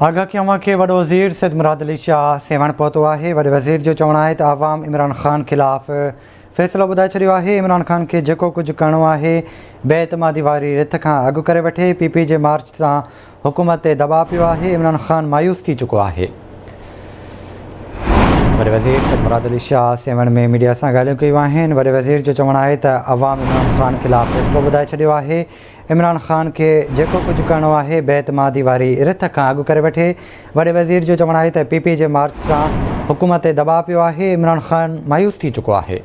آگاهه ڪيون اوهان کي وڏو وزير سيد مراد علي شاهه سيوهڻ پهتو آهي وڏي وزير جو چوڻ آهي ته عوام عمران خان خلاف فيصلو ٻڌائي ڇڏيو آهي عمران خان کي جيڪو ڪجهه ڪرڻو آهي بي اعتمادي واري رٿ کان اڳ ڪري وٺي پي پي جي مارچ سان حڪومت تي دٻاء پيو آهي عمران خان مايوس ٿي چڪو آهي. وڏي وزير سيد مراد علي شاهه سيوهڻ ۾ ميڊيا سان ڳالهيون ڪيون آهن وڏي وزير جو چوڻ آهي ته عوام عمران خان خلاف فيصلو ٻڌائي ڇڏيو آهي عمران خان کي جيڪو ڪجهه ڪرڻو آهي بي اعتمادي واري رٿ کان اڳ ڪري وٺي وڏي وزير جو چوڻ آهي ته پي پي جي مارچ سان حڪومت تي دٻاء پيو آهي عمران خان مايوس ٿي چڪو آهي.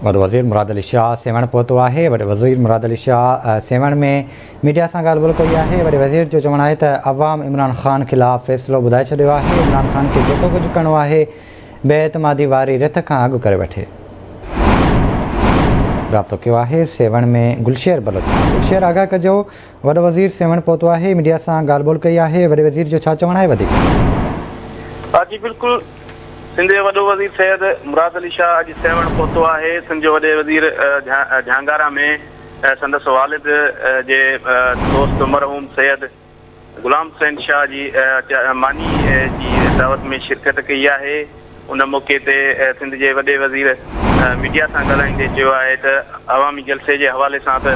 وڏو وزير مراد علي شاهه سيوهڻ پهتو آهي وڏي وزير مراد علي شاهه سيوهڻ ۾ ميڊيا سان ڳالهه ٻولهه ڪئي آهي وڏي وزير جو چوڻ آهي ته عوام عمران خان خلاف فيصلو ٻڌائي ڇڏيو آهي عمران خان کي جيڪو ڪجهه ڪرڻو آهي بي اعتمادي واري رٿ کان اڳ ڪري وٺي. رابطو ڪيو آهي سيوهڻ ۾ گلشير بلوچ سان گلشير آگاهه ڪجو وڏو وزير سيوهڻ پهتو آهي ميڊيا سان ڳالهه ٻولهه ڪئي آهي وڏي وزير جو ڇا چوڻ آهي وڌيڪ. جي بلڪل سنڌ جو وڏو وزير سيد مراد علي شاهه اڄ سيوهڻ پهتو آهي سنڌ جو وڏي وزير جهانگارا ۾ سندس والد جي دوست مرحوم سيد غلام حسين شاهه جي ماني جي دعوت ۾ شرڪت ڪئي آهي ان موقعي تي سنڌ جي وڏي وزير ميڊيا سان ڳالهائيندي چيو آهي ته عوامي جلسي جي حوالي سان ته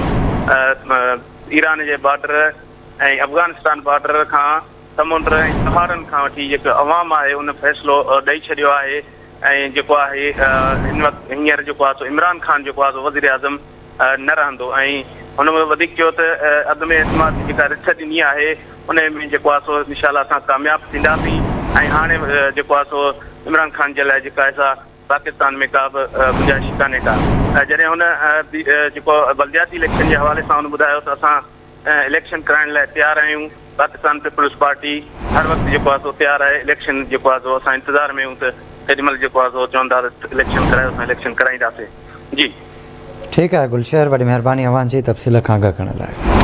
ايران جي بارڊر ۽ افغانستان بارڊر کان سمنڊ ۽ پهاڙن کان وٺي جيڪو عوام آهي ان فيصلو ڏئي ڇڏيو آهي ۽ جيڪو آهي هن وقت هينئر جيڪو آهي سو عمران خان جيڪو آهي سو وزيراعظم نه رهندو ۽ هن وڌيڪ چيو ته عدم اعتماد جي جيڪا رٿ ڏني آهي ان ۾ جيڪو آهي سو انشاء الله اسان ڪامياب ٿينداسين ۽ هاڻي جيڪو آهي سو عمران خان جي لاء جيڪا آهي سا پاڪستان ۾ ڪا به گنجائش ڪانهي ڪا جڏهن هن جيڪو بلدياتي اليڪشن جي حوالي سان هن ٻڌايو ته اسان اليڪشن ڪرائڻ لاء تيار آهيون، پاڪستان پيپلز پارٽي هر وقت جيڪو آهي سو تيار آهي، اليڪشن جيڪو آهي سو اسان انتظار ۾ آهيون ته ڪيڏي مهل جيڪو آهي سو چون ٿا ته اليڪشن ڪرايو اسان اليڪشن ڪرائينداسين جي. ٺيڪ آهي گلشير وڏي مهرباني اوهان جي تفصيل کان آگاهه ڪرڻ لاء.